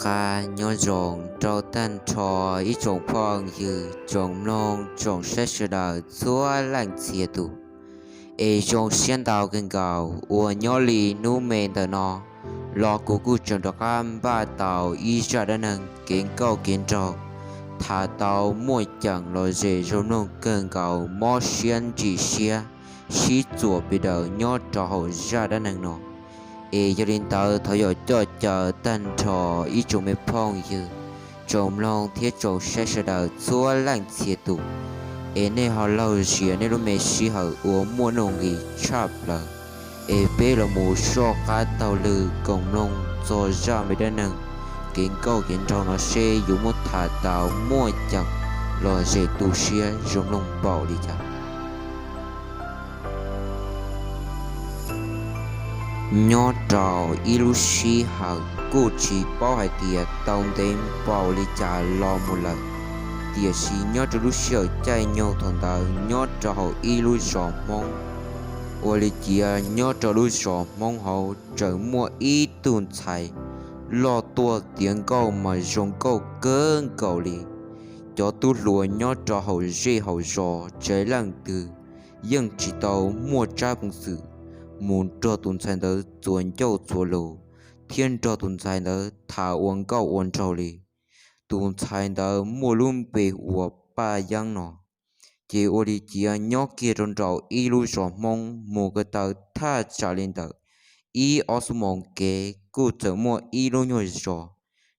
qab nyob zoo rau tag nrho ib tsoom phooj ywg tsoom mloog tsoom saib sawv daws txhua leej txhia tus. Es zoo siab ntau kawg nkaus uas nyob li hnub me ntawm no los kuv kuj tseem rov qab npaj tau ib zaj dab neeg kev nkauj kev nraug, tham tau muaj ceem los zem zoo mloog kawg nkaus, mob siab ntsim siab sib txuas pes daws nyob rau hauv zaj dab neeg no. Es yog li ntawd thov yog coj caw tag nrho ib tsoom me phooj ywg tsoom mloog thiab tsoom saib sawv daws txhua leej txhia tus, es nej ho laug zias nej lub me sij hawm uas muaj nuj nqis tshaj plaws, es peb los mus soj qab taug lw koom mloog txog zaj me dab neeg kev nkauj kev nraug no seb yuav muab tham tau muaj ceem los zem tu siab zoo mloog npaum li cas. Nyob rau ib lub sij hawm kuj tsis paub hais tias tau ntev npaum li cas los mus lawm, tiam sis nyob rau lub sij hawm caij nyoog thaum ntawd nyob rau hauv ib lub zos Hmoob, ua li cas nyob rau lub zos Hmoob hauv tseem muaj ib tug ntxhais loj tuaj tiav nkauj mas zoo nkauj kawg nkaus li. Cov tub hluas nyob rau hauv zej hauv zos tsev leej twg yeej tsis tau muaj tsab peev xwm mus nrog tus ntxhais ntawd txuas ncauj txuas lus thiab nrog tus ntxhais ntawd tham ua nkauj ua nraug li. Tus ntxhais ntawd muaj lub npe hu ua Paj Yeeb no. Ces ua li cas nyob kiag rau nraum ib lub zos Hmoob mus ko taw thaj tsam li ntawm ib ob xuab moos kev kuj txawm muaj ib lub nyuag zos.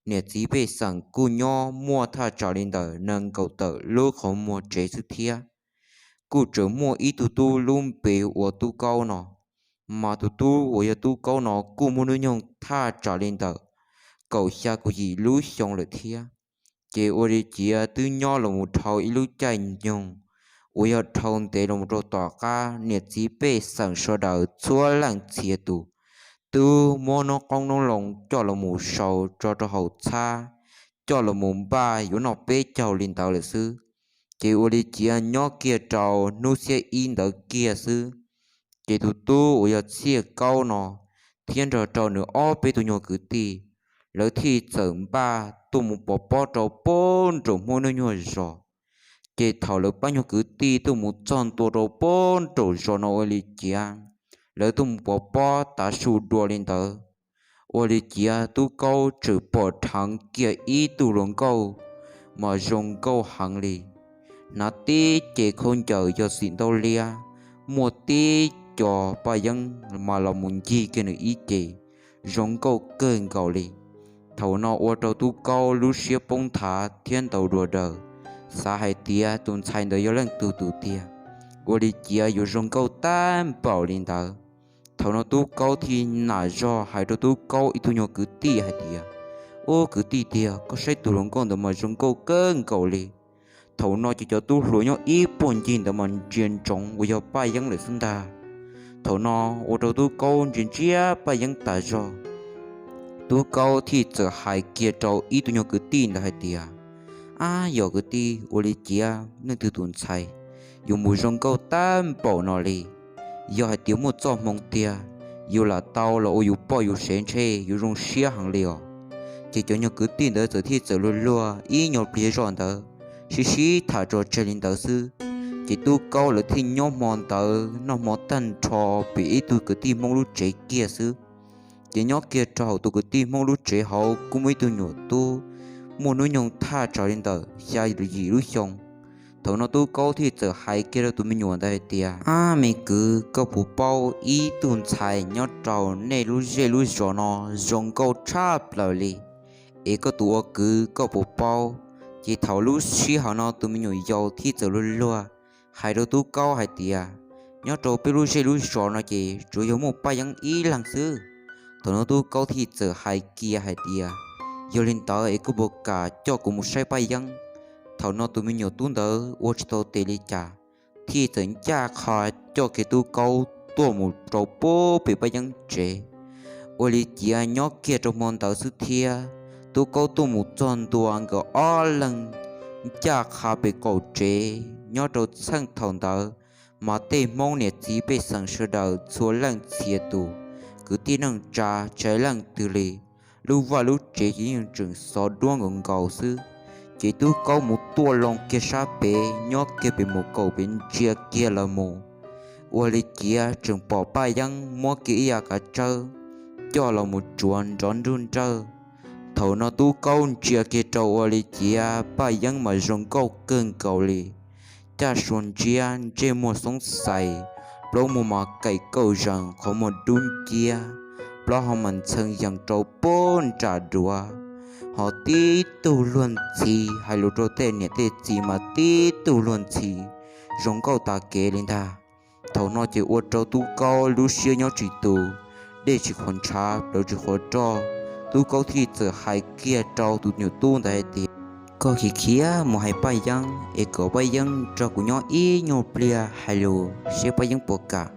Niam txiv pej xeem kuj nyob muaj thaj tsam li ntawm nees nkaum tawm lub qhov muag tsev xwb thiab. Kuj tseem muaj ib tug tub lub npe ua Tub Kaub no, mas tus tub uas yog Tub Kaub no kuj muaj hnub nyoog thaj tsam li ntawm kaum xya kaum yim lub xyoo lawm thiab. Ces ua li cas twb nyob los mus dhau ib lub caij nyoog uas yog dhau ntev los mus rau tom qab, niam txiv pej xeem sawv daws txhua leej txhia tus twb muab noob qoob noob loo coj los mus sau tso rau hauv txhab, coj los mus npaj yuav noj peb caug li ntawd lawm xwb. Ces ua li cas nyob kiag rau hnub xiab ib ntawd kiag xwb, ces tus tub uas yog Txhiaj Kaub no thiab nrog rau nws ob peb tug nyuag kwv tij, lawv thiaj txawm npaj tuaj mus pov pob rau pem nraum Hmoob lub nyuag zos. Ces thaum lawv pab nyuag kwv tij tuaj mus txog ntua rau pem nraum zos no ua li cas lawv tuaj mus pov pob tav su dua li ntawd, ua li cas Tub Kaub tseem pom dheev kiag ib tug hluas nkauj mas zoo nkauj heev li, hnav tib ce khaub ncaws yog xim ntaub liab, muaj tib co paj yeeb mas los mus ncig kiag nws ib ce, zoo nkauj kawg nkaus li. Thaum no ua rau Tub Kaub lub siab poob nthav thiab ntaus dua daws, xav hais tias tus ntxhais ntawd yog leej twg tus tiag, ua li cas yuav zoo nkauj tag npaum li ntawd. Thaum no Tub Kaub thiaj nam zog hais rau Tub Kaub ib tug nyuag kwv tij hais tias, Ub kwv tij tiag, koj saib tus hluas nkauj ntawd mas zoo nkauj kawg nkaus li. Thaum no ces cov tub hluas nyob ib puag ncig ntawd mas ntsia ntsoov uas yog Paj Yeeb lawm xwb ntag. Thaum no ua rau Tub Kaub ntsia ntsia Paj Yeeb tas zog, Tub Kaub thiaj txawm hais kiag rau ib tug nyuag kwv tij ntawd hais tias, Ab yog kwv tij, ua li cas leej twg tus ntxhais yuav mus zoo nkauj tag npaum no li? Yog hais tias muaj txoj hmoo tiag, yus lam tau los ua yus poj yus sev ntshe yuav zoo siab heev li os. Ces cov nyuag kwv tij ntawd txawm thiaj txawm luag luag ib nyuag pliag zoj ntawd, sib sib tham tso tseg li ntawd xwb. Ces Tub Kaub lawv thiaj nyob hmo ntawd noj hmo tag nrho pem ib tug kwv tij Hmoob lub tsev kiag xwb. Ces nyob kiag rau hauv tus kwv tij Hmoob lub tsev hauv kuj muaj ib tug nyuam tub muaj hnub nyoog thaj tsam li ntawm xya yim lub xyoo. Thaum no Tub Kaub thiaj txawm hais kiag rau tus me nyuam ntawd hais tias, Ab me kwv, koj puas paub ib tug ntxhais nyob rau nej lub zej lub zos no zoo nkauj tshaj plaws li? Es koj tus ua kwv koj puas paub? Ces thaum lub sij hawm no tus me nyuam yaus thiaj txawm luag luag hais rau Tub Kaub hais tias, Nyob rau peb lub zej lub zos no ces tsuas yog muaj Paj Yeeb ib leeg xwb. Thaum no Tub Kaub thiaj txawm hais kiag hais tias, Yog li ntawd es koj puas kam coj kuv mus saib Paj Yeeb? Thaum no tus me nyuam tub ntawd ua tsis tau tes li cas, thiaj txawm ncaj qha coj kiag Tub Kaub tuaj mus rau pub pem Paj Yeeb tsev. Ua li cas nyob kiag rau hmo ntawd xwb thiab, Tub Kaub tuaj mus txog ntua nkawd ob leeg ncaj qha pem qaum tsev. Nyob rau txheej thaum ntawd mas tej Hmoob niam txiv pej xeem sawv daws txhua leej txhia tus, kwv tij neej tsa tsis hais leej twg li, lub vaj lub tsev ces yeej tseem xov duab nkaus nkaus xwb. Ces Tub Kaub mus tuaj loo kiag sab pem, nyob kiag pem mus kaum pem ntsia kiag los mus, ua li ciav tseem pom Paj Yeeb muab kiag ib yav kav tsawb coj los mus tsuav nrov nruj nrawj. Thaum no Tub Kaub ntsia kiag rau ua li ciav Paj Yeeb mas zoo nkauj kawg nkaus li, caj sua ntsiab, ntsej muag xoob xais, plaub muag mas kaim kauj zees, qhov muag dub nciab, plaub hau mas ntxhee yees rau puag nram duav, ho tib tug luag ntxhi, hais lus rau tej niam tej txiv mas tib tug luag ntxhi, zoo nkauj tas kev li ntag. Thaum no ces ua rau Tub Kaub lub siab nyob tsis tus, dej tsis qhuav ntshav, plawv tsis qhuav roj. Tub Kaub thiaj txawm hais kiag rau tus nyuam tub ntawd hais tias, koj khiav khiav mus hais Paj Yeeb es kom Paj Yeeb nrog kuv nyob ib nyuag pliag hais lus seb Paj Yeeb puas kam.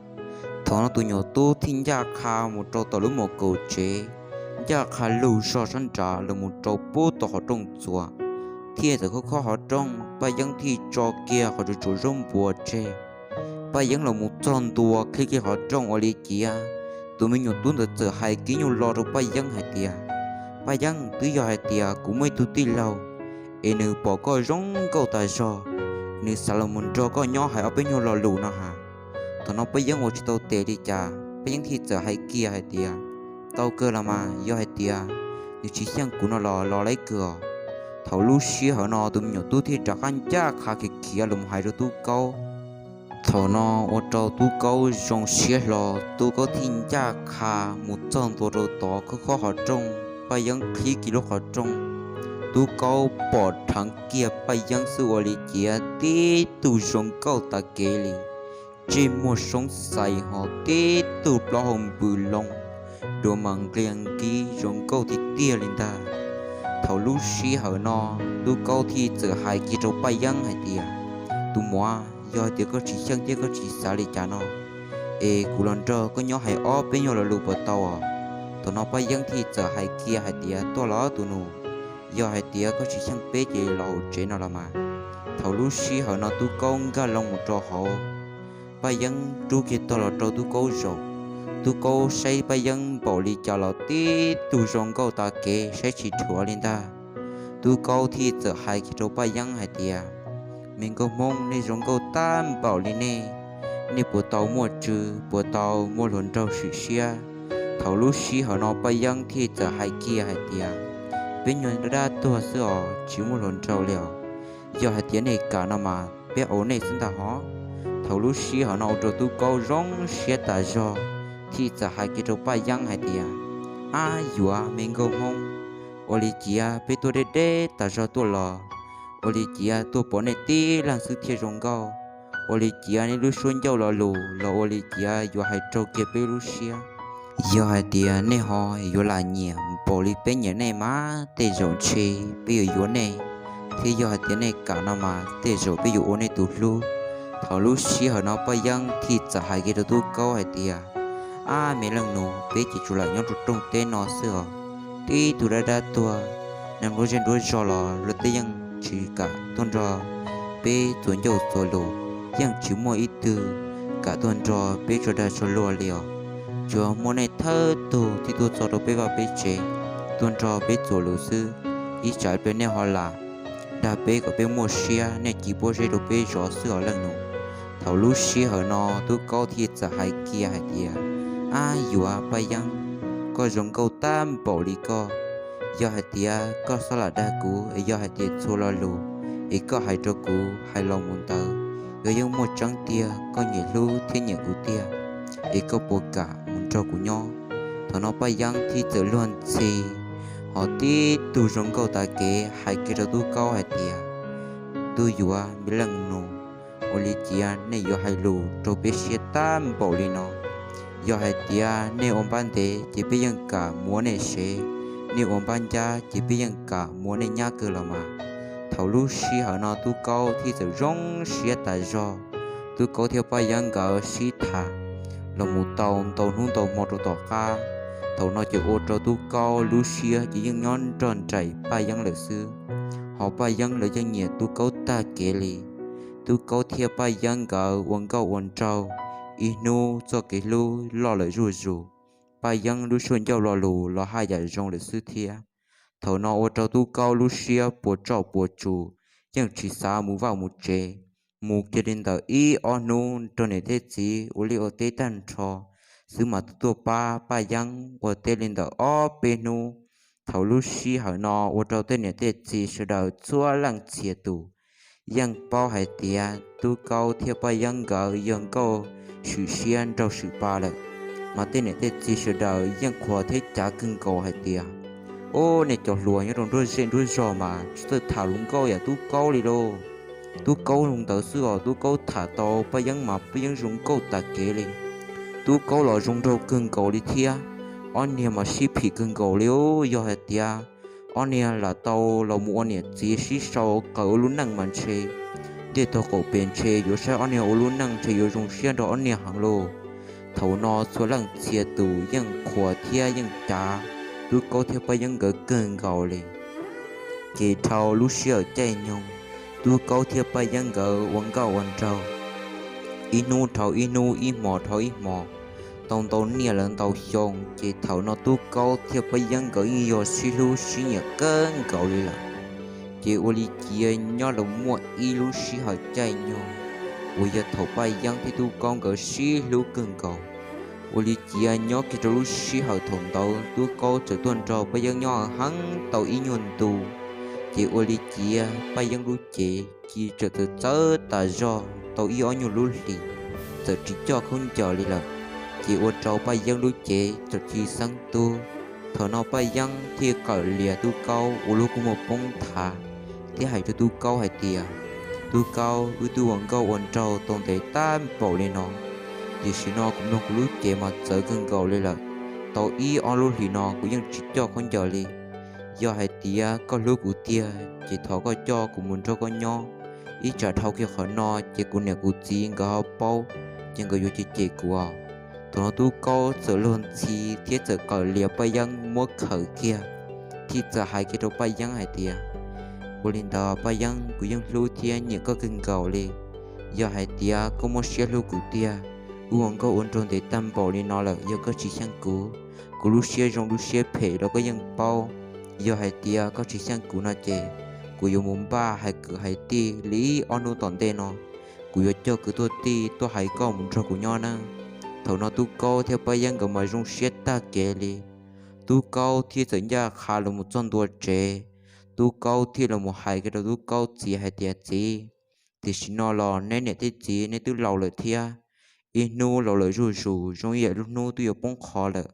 Thaum no tus nyuam tub thiaj ncaj qha mus rau tom lub mos kaum tsev, ncaj qha lug zog sab nrad los mus rau puag tom qhov rooj txuas, thiaj txawm khob khob qhov rooj. Paj Yeeb thiaj tso kiag qhov tsuas tsuas zaub npua tseg. Paj Yeeb los mus txog ntua qhib kiag qhov rooj ua li ciav, tus me nyuam tub ntawd txawm hais kiag nyuj lo rau Paj Yeeb hais tias, Paj Yeeb, twb yog hais tias kuv muaj ib tug tij laug es nws pom koj zoo nkauj tas zog, nws xav los mus nrog koj nyob hais ob peb nyuag lo lus no ha. Thaum no Paj Yeeb ua tsis tau tes li cas, Paj Yeeb thiaj txawm hais kiag hais tias, tau kawg los mas, yog hais tias nws tsis xyeej kuv no los los laib kawg os. Thaum lub sij hawm no tus me nyuam tub thiaj rov qab ncaj qha khiav khiav los mus hais rau Tub Kaub. Thaum no ua rau Tub Kaub zoo siab hlo, Tub Kaub thiaj ncaj qha mus txog ntua rau tod khob khob qhov rooj. Paj Yeeb qhib kiag lub qhov rooj, Tub Kaub pom dheev kiag Paj Yeeb xwb ua li ciav tib tug zoo nkauj tas kev li, ntsej muag xoob xais ho tib tug plaub hau npws loo, duav mas nqia nkib zoo nkauj tiag tiag li ntag. Thaum lub sij hawm no Tub Kaub thiaj txawm hais kiag rau Paj Yeeb hais tias, tus muam, yog hais tias koj tsis xyeej thiab koj tsis xav li cas no es kuv los nrog koj nyob hais ob peb nyuag lo lus puas tau os? Thaum no Paj Yeeb thiaj txawm hais kiag hais tias, tuaj los tus nus, yog hais tias koj tsis xyeej peb ces los hauv tsev no los mas. Thaum lub sij hawm no Tub Kaub nkag loo mus rau hauv, Paj Yeeb rub kiag tog los rau Tub Kaub zaum. Tub Kaub saib Paj Yeeb npaum li cas los tib tug zoo nkauj tas kev saib tsis dhuav li ntag. Tub Kaub thiaj txawm hais kiag rau Paj Yeeb hais tias, me nkauj Hmoob, nej zoo nkauj tag npaum li nej, nej puas tau muaj tswv, puas tau muaj hluas nraug swm siab? Thaum lub sij hawm no Paj Yeeb thiaj txawm hais kiag hais tias, peb nyuag dab dab tuag xwb os, tsis muaj hluas nraug li os. Yog hais tias nej kam no mas peb ua nej xwb ntag hov. Thaum lub sij hawm no ua rau Tub Kaub zoo siab tas zog, thiaj txawm hais kiag rau Paj Yeeb hais tias, ab yuav, me nkauj Hmoob, ua li ciav peb tuaj deb deb tas zog tuaj los, ua li ciav tuaj pom nej tib leeg xwb thiaj zoo nkauj. Ua li ciav nej lub suab ncauj lo lus los ua li ciav yuav hais raug kiag peb lub siab. Yog hais tias nej ho yuav lam nyiam npaum li peb nyiam nej mas tej zaum ntshe peb yuav yuav nej, thiab yog hais tias nej kam no mas tej zaum peb yuav ua nej tus hlub. Thaum lub sij hawm no Paj Yeeb thiaj txawm hais kiag rau Tub Kaub hais tias, ab me leej nus, peb ces tsuas lam nyob rau rooj teb no xwb os. Tib tug dab dab tuag, neeg nruab zej nruab zog los luag tej yeej tsis kam tuaj nrog peb txuas ncauj txuas lus, yeej tsis muaj ib tug kam tuaj nrog peb tso dag tso luag li os. Tsuas muaj nej thawj tug thiaj tuaj txog rau peb vaj peb tsev, tuaj nrog peb txuas lus xwb. Ib tsam pliag nej ho lam dag peb kom peb muaj siab, nej cia pob zeb rau peb zov xwb os leej nus. Thaum lub sij hawm no Tub Kaub thiaj txawm hais kiag hais tias, ab yuav, Paj Yeeb, koj zoo nkauj tag npaum li koj, yog hais tias koj xob lam dag kuv es yog hais tias txhua lo lus es koj hais rau kuv hais los mus ntawd yog yeej muaj tseeb tiag, koj nyiam hlub thiab nyiam kuv tiag, es koj puas kam mus nrog kuv nyob? Thaum no Paj Yeeb thiaj txawm luag ntxhi ho tib tug zoo nkauj tas kev hais kiag rau Tub Kaub hais tias, tub yuav, me leej nus, ua li ciav nej yuav hais lus raug peb siab tag npaum li no. Yog hais tias nej ua npab ntev ces peb yeej kam mus ua nej sev, nej ua npab ncab ces peb yeej kam mus ua nej nyab kawg los mas. Thaum lub sij hawm no Tub Kaub thiaj txawm zoo siab tas zog. Tub Kaub thiab Paj Yeeb nkawd sib tham los mus tau ntau hnub ntau hmo rau tom qab. Thaum no ces ua rau Tub Kaub lub siab ces yeej nyob nrog nraim Paj Yeeb lawm xwb, ho Paj Yeeb los yeej nyiam Tub Kaub tag kev li. Tub Kaub thiab Paj Yeeb nkawd ua nkauj ua nraug ib hnub, txoj kev hlub loj lawm zuj zus. Paj Yeeb lub suab ncauj lo lus los haj yam zoo lawm xwb thiab. Thaum no ua rau Tub Kaub lub siab puas tsoj puas tsus, yeej tsis xav mus vaj mus tsev. Mus kiag li ntawm ib ob hnub rau niam thiab txiv ua liaj ua teb tag nrho xwb mas tuaj pab Paj Yeeb ua teb li ntawm ob peb hnub. Thaum lub sij hawm no ua rau tej niam tej txiv sawv daws txhua leej txhia tus yeej paub hais tias Tub Kaub thiab Paj Yeeb nkawd yog nkauj swm siab nraug swm pa lawm, mas tej niam tej txiv sawv daws yeej qhuas thiab cav kawg nkaus hais tias, Ub, nej cov hluas nyob rau nruab zej nruab zog mas tsis txawj tham hluas nkauj yam Tub Kaub li lauj. Tub Kaub zoo ntawd xwb os, Tub Kaub tham tau Paj Yeeb mas Paj Yeeb zoo nkauj tas kev li. Tub Kaub los zoo nraug kawg nkaus li thiab. Ob niag mas sib phim kawg nkaus li. Yog hais tias ob niag lam tau los mus ua niam txiv sib sau qawm ua lub neej mas ntshe tej tog qaum pem ntshe yuav saib ob niag ua lub neej ntshe yuav zoo siab nrog ob niag heev lauj. Thaum no txhua leej txhia tus yeej qhuas thiab yeej cav Tub Kaub thiab Paj Yeeb nkawd kawg nkaus li. Ces dhau lub sij hawm caij nyoog, Tub Kaub thiab Paj Yeeb nkawd ua nkauj ua nraug ib hnub dhau ib hnub, ib hmo dhau ib hmo, tau ntau niaj lawm ntau xyoo, ces thaum no Tub Kaub thiab Paj Yeeb nkawd yeej yog sib hlub sib nyiam kawg nkaus li lawm. Ces ua li cia nyob los muaj ib lub sij hawm caij nyoog uas yog thaum Paj Yeeb thiab Tub Kaub nkawd sib hlub kawg nkaus. Ua li cia nyob kiag rau lub sij hawm thaum ntawd Tub Kaub txawm tuaj nrog Paj Yeeb nyob heev tau ib nyuag ntu, ces ua li cia Paj Yeeb lub cev cia txawm txawv txawv tas zog tau ib ob nyuag lub hlis, txawm tsis coj khaub ncaws li lawm. Ces ua rau Paj Yeeb lub cev txawm cia xeeb tub. Thaum no Paj Yeeb thiaj qawm lias Tub Kaub ua lub kua muag poob nthav thiab hais rau Tub Kaub hais tias, Tub Kaub, wb twb ua nkauj ua nraug tau ntev tag npaum li no, tiam sis no kuv mloog kuv lub cev mas txawv kawg nkaus li lawm. Tau ib ob lub hlis no kuv yeej tsis coj khaub ncaws li. Yog hais tias koj hlub kuv tiag ces thov koj coj kuv mus nrog koj nyob, ib tsam dhau kiag qhov no ces kuv niam kuv txiv nkawd ho paub, ces nkawd yuav cem cem kuv. Thaum no Tub Kaub txawm luag ntxhi thiab txawm qawm lias Paj Yeeb muab khawm kiag, thiaj txawm hais kiag rau Paj Yeeb hais tias, Ua li ntawd Paj Yeeb, kuv yeej hlub thiab nyiam koj kawg nkaus li. Yog hais tias koj muaj siab hlub kuv tiag, wb ua nkauj ua nraug ntev tag npaum li no lawm, yog koj tsis xyeej kuv, kuv lub siab zoo lub siab phem los koj yeej paub. Yog hais tias koj tsis xyeej kuv no ces kuv yuav mus npaj hais kwv hais tij li ib ob hnub tom ntej no, kuv yuav coj kwv tuaj tij tuaj hais koj mus nrog kuv nyob na. Thaum no Tub Kaub thiab Paj Yeeb nkawd mas zoo siab tag kev li. Tub Kaub thiaj txawm ncaj qha los mus txog ntua tsev. Tub Kaub thiaj los mus hais kiag rau Tub Kaub txiv hais tias, Txiv, tiam sim no los neb niam thiab txiv neb twb laus lawm thiab, ib hnub laus lawm zuj zus zoo ib yam lub hnub twb yuav poob qho lawm.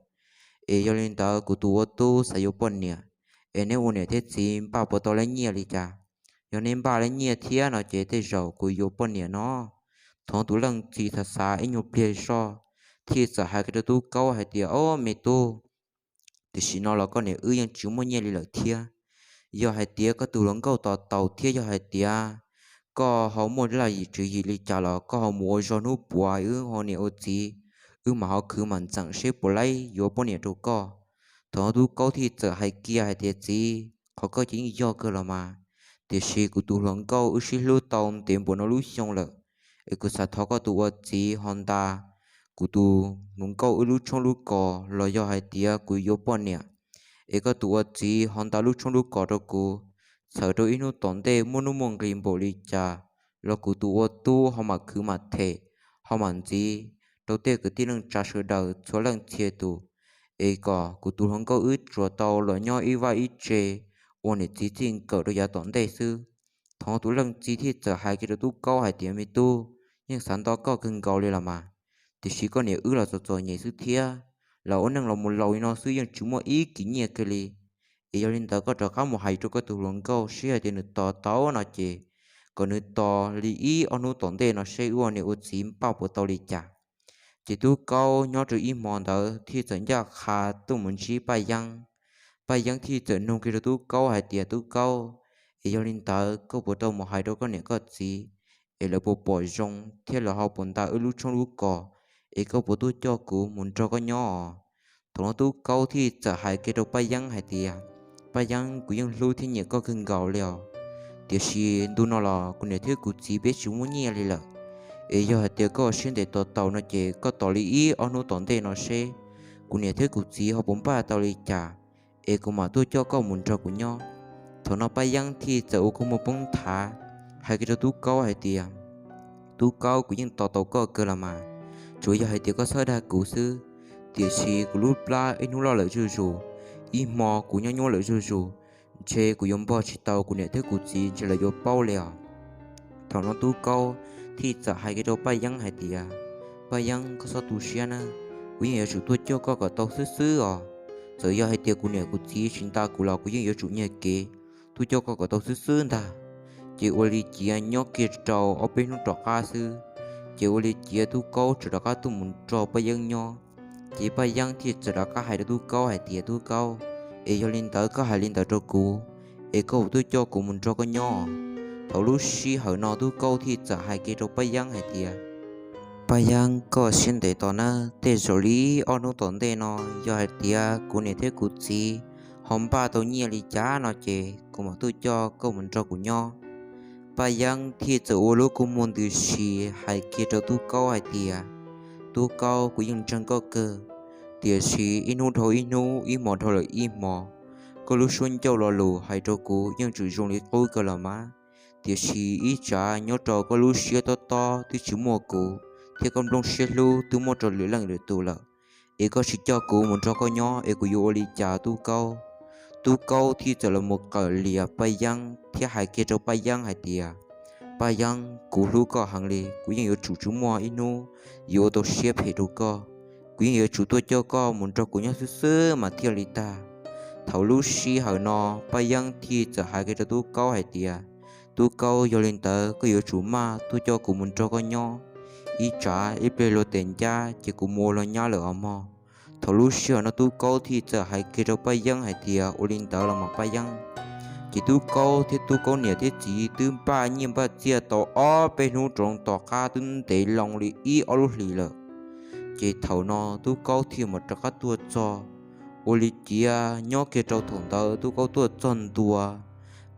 Es yog li ntawd kuv tus ua tub xav yuav poj niam, es neb ua niam thiab txiv npaj puas tau lab nyiaj li cas? Yog neb npaj lab nyiaj thiab no ces tej zaum kuv yuav poj niam no. Thaum tus leej txiv xav xav ib nyuag pliag zoj, thiaj txawm hais kiag rau Tub Kaub hais tias, Ob, me tub, tiam sim no los koj niam wb yeej tsis muaj nyiaj li lawm thiab. Yog hais tias koj tus hluas nkauj tos taus thiab yog hais tias koj ho muaj laj yim tswv yim li cas los koj ho mus ua zog hnub puav wb ho niam ua txiv, wb mam ho khwv mam ntxeem seb puas laib yuav poj niam rau koj. Thaum no Tub Kaub thiaj txawm hais kiag hais tias, Txiv, qhov koj ces yeej yog kawg los mas, tiam sis kuv tus hluas nkauj wb sib hlub tau ntev npaum no lub xyoo lawm, es kuv xav thov koj tus ua txiv ho nta kuv tus hluas nkauj wb lub tshoob lub kos los yog hais tias kuv yuav poj niam, es koj tus ua txiv ho nta lub tshoob lub kos rau kuv. Txhawm rau ib hnub tom ntej muaj nuj muaj nqis npaum li cas los kuv tus ua tub ho mam khwv mam them, ho mam ntxiv rau tej kwv tij neej tsa sawv daws txhua leej txhia tus, es kom kuv tus hluas nkauj wb tsuas tau los nyob ib vaj ib tse ua niam txiv txij nkawm rau yav tom ntej xwb. Thaum no tus leej txiv thiaj txawm hais kiag rau Tub Kaub hais tias, Me tub, yeej xav nto koj kawg nkaus li los mas, tiam sis koj niam wb los txom txom nyem xwb thiab, los ua neej los mus laus li no xwb yeej tsis muaj ib kis nyiaj kiag li. Es yog li ntawd koj rov qab mus hais rau koj tus hluas nkauj seb hais tias nws tos tau no ces kom nws tos li ib ob hnub tom ntej no seb wb ua niam ua txiv npaj puas tau li cas. Ces Tub Kaub nyob rau ib hmo ntawd thiaj txawm ncaj qha tuaj mus ntsib Paj Yeeb. Paj Yeeb thiaj txawm nug kiag rau Tub Kaub hais tias, Tub Kaub, es yog li ntawd koj puas tau mus hais rau koj niam koj txiv, es lawv puas pom zoo thiab lawv ho puas nta wb lub tshoob lub kos, es koj puas tuaj coj kuv mus nrog koj nyob os? Thaum no Tub Kaub thiaj txawm hais kiag rau Paj Yeeb hais tias, Paj Yeeb, kuv yeej hlub thiab nyiam koj kawg nkaus li os, tiam sis ntu no los kuv niam thiab kuv txiv peb tsis muaj nyiaj li lawm. Es yog hais tias koj siab ntev tos taus no ces koj tos li ib ob hnub tom ntej no seb kuv niam thiab kuv txiv ho puas npaj tau li cas, es kuv mam tuaj coj koj mus nrog kuv nyob. Thaum no Paj Yeeb thiaj txawm ua kua muag poob nthav hais kiag rau Tub Kaub hais tias, Tub Kaub, kuv yeej tos tau koj kawg los mas, tsuas yog hais tias koj txhob dag kuv xwb. Tiam sis kuv lub plab ib hnub loj lawm zuj zus, ib hmo kuv nyob nyuaj lawm zuj zus, ntshe kuv yuav npog tsis tau kuv niam thiab kuv txiv, ntshe lawv yuav paub li os. Thaum no Tub Kaub thiaj txawm hais kiag rau Paj Yeeb hais tias, Paj Yeeb, koj txhob tu siab na, kuv yeej yuav tsum tuaj coj koj kom tau xwb xwb os. Txawm yog hais tias kuv niam kuv txiv tsis nta kuv los kuv yeej yuav tsum nyiag kev tuaj coj koj kom tau xwb xwb ntag. Ces ua li cas nyob kiag rau ob peb hnub tom qab xwb, ces ua li cas Tub Kaub txawm rov qab tuaj mus nrog Paj Yeeb nyob. Ces Paj Yeeb thiaj txawm rov qab hais rau Tub Kaub hais tias, Tub Kaub, es yog li ntawd koj hais li ntawd rau kuv, es koj puas tuaj coj kuv mus nrog koj nyob? Thaum lub sij hawm no Tub Kaub thiaj txawm hais kiag rau Paj Yeeb hais tias, Paj Yeeb, koj siab ntev tos nawb, tej zaum li ob hnub tom ntej no, yog hais tias kuv niam thiab kuv txiv ho npaj tau nyiaj li cas no ces kuv mam tuaj coj koj mus nrog kuv nyob. Paj Yeeb thiaj txawm ua lub kua muag ntws si hais kiag rau Tub Kaub hais tias, Tub Kaub, kuv yeej ntseeg koj kawg, tiam sis ib hnub dhau ib hnub, ib hmo dhau lawm ib hmo, koj lub suab ncauj lo lus hais rau kuv yeej tseem zoo li qub kawg los mas, tiam sis ib tsam nyob rau koj lub siab tob tob twb tsis muaj kuv, thiab koj nplooj siab hlub twb muab rau lwm leej lwm tus lawm, es koj tsis coj kuv mus nrog koj nyob es kuv yuav ua li cas Tub Kaub? Tub Kaub thiaj txawm los mus qawm lias Paj Yeeb thiab hais kiag rau Paj Yeeb hais tias, Paj Yeeb, kuv hlub koj heev li, kuv yeej yuav tsum tsis muaj ib hnub yuav ua tau siab phem rau koj. Kuv yeej yuav tsum tuaj coj koj mus nrog kuv nyob xwb xwb mas thiaj li tag. Thaum lub sij hawm no Paj Yeeb thiaj txawm hais kiag rau Tub Kaub hais tias, Tub Kaub, yog li ntawd koj yuav tsum maj tuaj coj kuv mus nrog koj nyob. Ib tsam ib pliag luag tes ncab ces kuv mus ua luag nyab lawm os mog. Thaum lub sij hawm no Tub Kaub thiaj txawm hais kiag rau Paj Yeeb hais tias, Ua li ntawd los mas Paj Yeeb. Ces Tub Kaub thiab Tub Kaub niam thiab txiv twb npaj nyiaj npaj txiaj tau ob peb hnub rau tom qab twb ntev loo li ib ob lub hlis lawm. Ces thaum no Tub Kaub thiaj mam rov qab tuaj txog. Ua li cas nyob kiag rau thaum ntawd Tub Kaub tuaj txog ntua,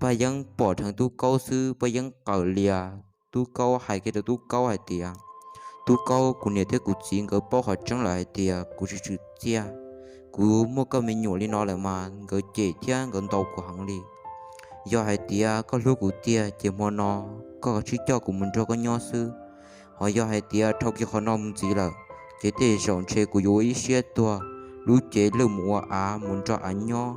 Paj Yeeb pom dheev Tub Kaub xwb, Paj Yeeb qawm lias Tub Kaub hais kiag rau Tub Kaub hais tias, Tub Kaub, kuv niam thiab kuv txiv nkawd paub qhov tseeb lawm hais tias kuv tsis tswm txiaj. Kuv muaj koj me nyuam li no lawm mas nkawd cem thiab nkawd ntaus kuv heev li. Yog hais tias koj hlub kuv tiag ces hmo no koj kav tsij coj kuv mus nrog koj nyob xwb. Ho yog hais tias dhau kiag qhov no mus ntxiv lawm, ces tej zaum ntshe kuv yuav ua ib siab tuag, lub cev lwj mus ua av mus nrog av nyob,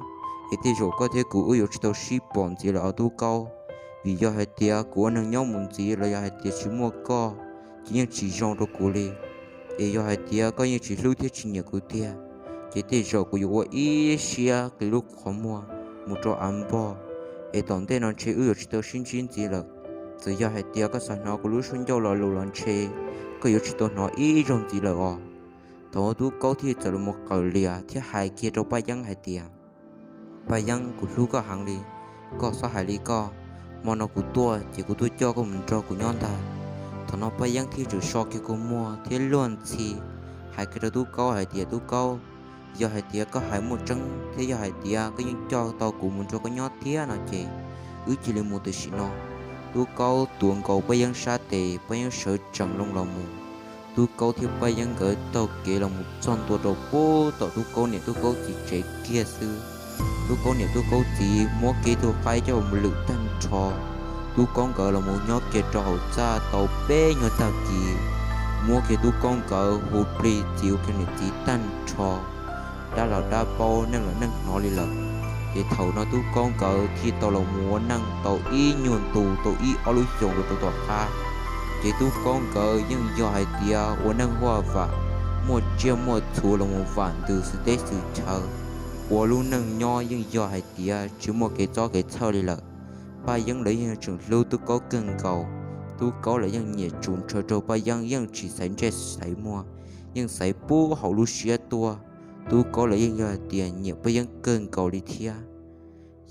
es tej zaum koj thiab kuv wb yuav tsis tau sib pom ntxiv lawm os Tub Kaub. Vim yog hais tias kuv ua neeg nyob mus ntxiv los yog hais tias tsis muaj koj, ces yeej tsis zoo rau kuv li. Es yog hais tias koj yeej tsis hlub thiab tsis nyiam kuv tiag, ces tej zaum kuv yuav ua ib siab qi lub qhov muag mus rau av npog, es tom ntej no ntshe wb yuav tsis tau sib ntsib ntxiv lawm. Txawm yog hais tias koj xav hnov kuv lub suab ncauj lo lus los ntshe koj yuav tsis tau hnov ib zaug ntxiv lawm os. Thaum Tub Kaub thiaj txawm los mus qawm lias thiab hais kiag rau Paj Yeeb hais tias, Paj Yeeb, kuv hlub koj heev li, koj txhob hais li koj. Hmo no kuv tuaj ces kuv tuaj coj koj mus nrog kuv nyob ntag. Thaum no Paj Yeeb thiaj tseem so kiag kua muag thiab luag ntxhi hais kiag rau Tub Kaub hais tias, Tub Kaub, yog hais tias koj hais muaj tseeb thiab yog hais tias koj yeej coj tau kuv mus nrog koj nyob thiab no ces wb cia li mus tam sim no. Tub Kaub tuav nkaus Paj Yeeb sab tes, Paj Yeeb sawv tsees loo los mus. Tub Kaub thiab Paj Yeeb nkawd taug kev los mus txog ntua rau pem tom Tub Kaub niam Tub Kaub txiv tsev kiag xwb. Tub Kaub niam Tub Kaub txiv muab kiag tus qaib coj los lwm tag nrho. Tub Kaub nkawd los mus nyob kiag rau hauv txaj tau peb nyuag tag kis, muab kiag Tub Kaub nkawd hu plig txiv ua kiag niam txiv tag nrho. Dab los dab paub, neej los neej hnov li lawm. Ces thaum no Tub Kaub nkawd thiaj tau los mus ua neej tau ib nyuag ntu tau ib ob lub xyoos rau rau tom qab. Ces Tub Kaub nkawd yeej yog hais tias ua neej huaj vam, muaj tsiaj muaj txhu los mus vam ntws xwm teb xwm chaw, ua lub neej nyob yeej yog hais tias tsis muaj kev txob kev txhawj li lawm. Paj Yeeb lawv yeej tseem hlub Tub Kaub kawg nkaus. Tub Kaub lawv yeej nyiam tsuj ntshaw rau Paj Yeeb, yeej tsis xaiv ntsej xaiv muag, yeej xaiv puag hauv lub siab tuaj. Tub Kaub lawv yeej yog hais tias nyiam Paj Yeeb kawg nkaus li thiab.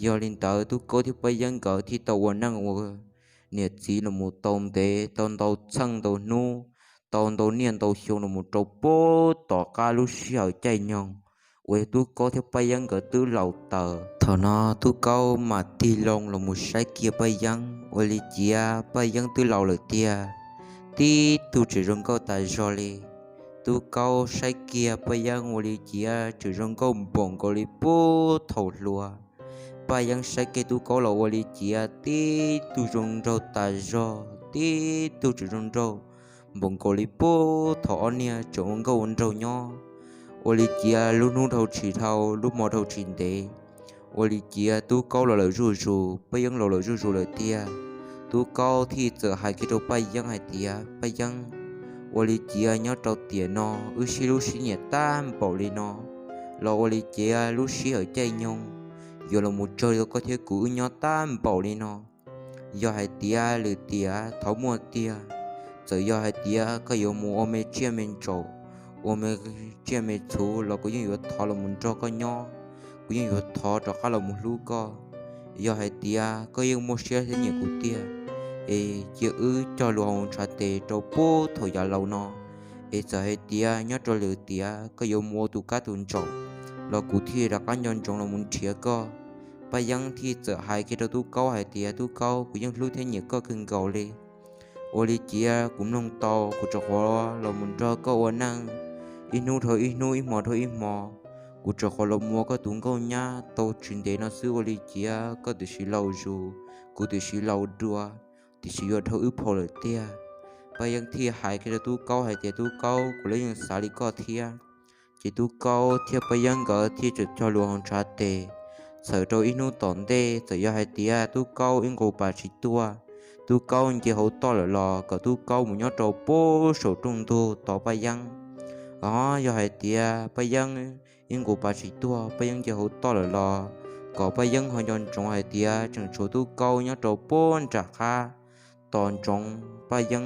Yog li ntawd Tub Kaub thiab Paj Yeeb nkawd thiaj tau ua neej ua niam txiv los mus tau ntev tau ntau txheej ntau hnub, tau ntau niaj ntau xyoo los mus rau pem tom qab lub sij hawm caij nyoog uas Tub Kaub thiab Paj Yeeb nkawd twb laus taws. Thaum no Tub Kaub mam tig loo los mus saib kiag Paj Yeeb, ua li cas Paj Yeeb twb laus lawm tiag, tib tug tseem zoo nkauj tas zog li. Tub Kaub saib kiag Paj Yeeb ua li cas tseem zoo nkauj npaum nkaus li puag thaum hluas. Paj Yeeb saib kiag Tub Kaub los ua li cas tib tug zoo nraug tas zog, tib tug tseem zoo nraug npaum nkaus li puag thaum ob niag tseem ua nkauj ua nraug nyob. Ua li cas lub hnub dhau tsis dhau, lub hmo dhau tsis ntev, ua li cas Tub Kaub los lawm zuj zus, Paj Yeeb los lawm zuj zus lawm tiag. Tub Kaub thiaj txawm hais kiag rau Paj Yeeb hais tias, Paj Yeeb, ua li cas nyob rau tiam no wb sib hlub sib nyiam tag npaum li no, los ua li cas lub sij hawm caij nyoog yuav los mus tsawg rau koj thiab kuv wb nyob tag npaum li no? Yog hais tias lwm tiam thov muaj tiag, txawm yog hais tias koj yuav mus ua me tsiaj me ntsaum, ua me tsiaj me txhu los kuv yeej yuav thov los mus nrog koj nyob, kuv yeej yuav thov rov qab los mus hlub koj. Yog hais tias koj yeej muaj siab thiab nyiam kuv tiag, es cia wb cog lus haus ntshav tes rau puag thaum yav laus no, es txawm hais tias nyob rau lwm tiam koj yuav mus ua tus kab tus ntsaum los kuv thiaj rov qab nco ntsoov los mus nrhiav koj. Paj Yeeb thiaj txawm hais kiag rau Tub Kaub hais tias, Tub Kaub, kuv yeej hlub thiab nyiam koj kawg nkaus li. Ua li cas kuv mloog tau kuv tseem qhuav los mus nrog koj ua neej ib hnub dhau ib hnub, ib hmo dhau ib hmo, kuv tseem qhuav los mus ua koj tus nkauj nyab tau tsis ntev no xwb, ua li cas koj tiam sis laus zus, kuv tiam sis laus dua, tiam sis yuav dhau wb phau lawm tiag. Paj Yeeb thiaj hais kiag rau Tub Kaub hais tias, Tub Kaub, kuv los yeej xav li koj thiab. Ces Tub Kaub thiab Paj Yeeb nkawd thiaj txawm cog lus haus ntshav tes. Txhawm rau ib hnub tom ntej, txawm yog hais tias Tub Kaub ib nqus pas tsis tuaj, Tub Kaub nce hauv toj lawm los kom Tub Kaub mus nyob rau puag saum rooj ntug tos Paj Yeeb. Ho yog hais tias Paj Yeeb ib nqus pas tsis tuaj, Paj Yeeb nce hauv toj lawm los kom Paj Yeeb ho nco ntsoov hais tias tseem tshuav Tub Kaub nyob rau puag nram qab tos ntsoov Paj Yeeb,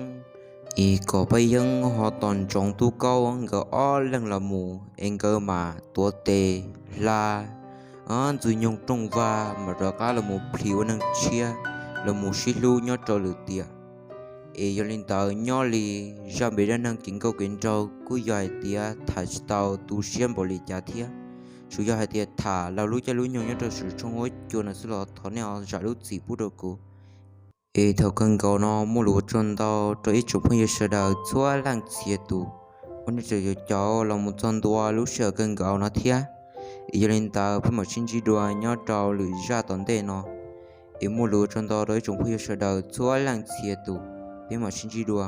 es kom Paj Yeeb ho tos ntsoov Tub Kaub nkawd ob leeg los mus es nkawd mam tuav tes hla ntxwg nyoog rooj vag mam rov qab los mus plhis ua neeg tshiab, los mus sib hlub nyob rau lwm tiam. Es yog li ntawd, nyob li zaj npe dab neeg kev nkauj kev nraug kuj yog hais tias tham tsis tau tu siab npaum li cas thiab, tsuas yog hais tias tham laug lub caij lub nyoog nyob rau saum tshooj huab cua no xwb los thov nej ho zam lub txim pub rau kuv. Es thaum kawg nkaus no muaj lus ua tsaug ntau rau ib tsoom phooj ywg sawv daws txhua leej txhia tus uas nej tseem caum los mus txog ntua lub sij hawm kawg nkaus no thiab. Es yog li ntawd peb mam sib ntsib dua nyob rau lwm zaj tom ntej no. Es muaj lus ua tsaug ntau rau ib tsoom phooj ywg sawv daws txhua leej txhia tus, peb mam sib ntsib dua.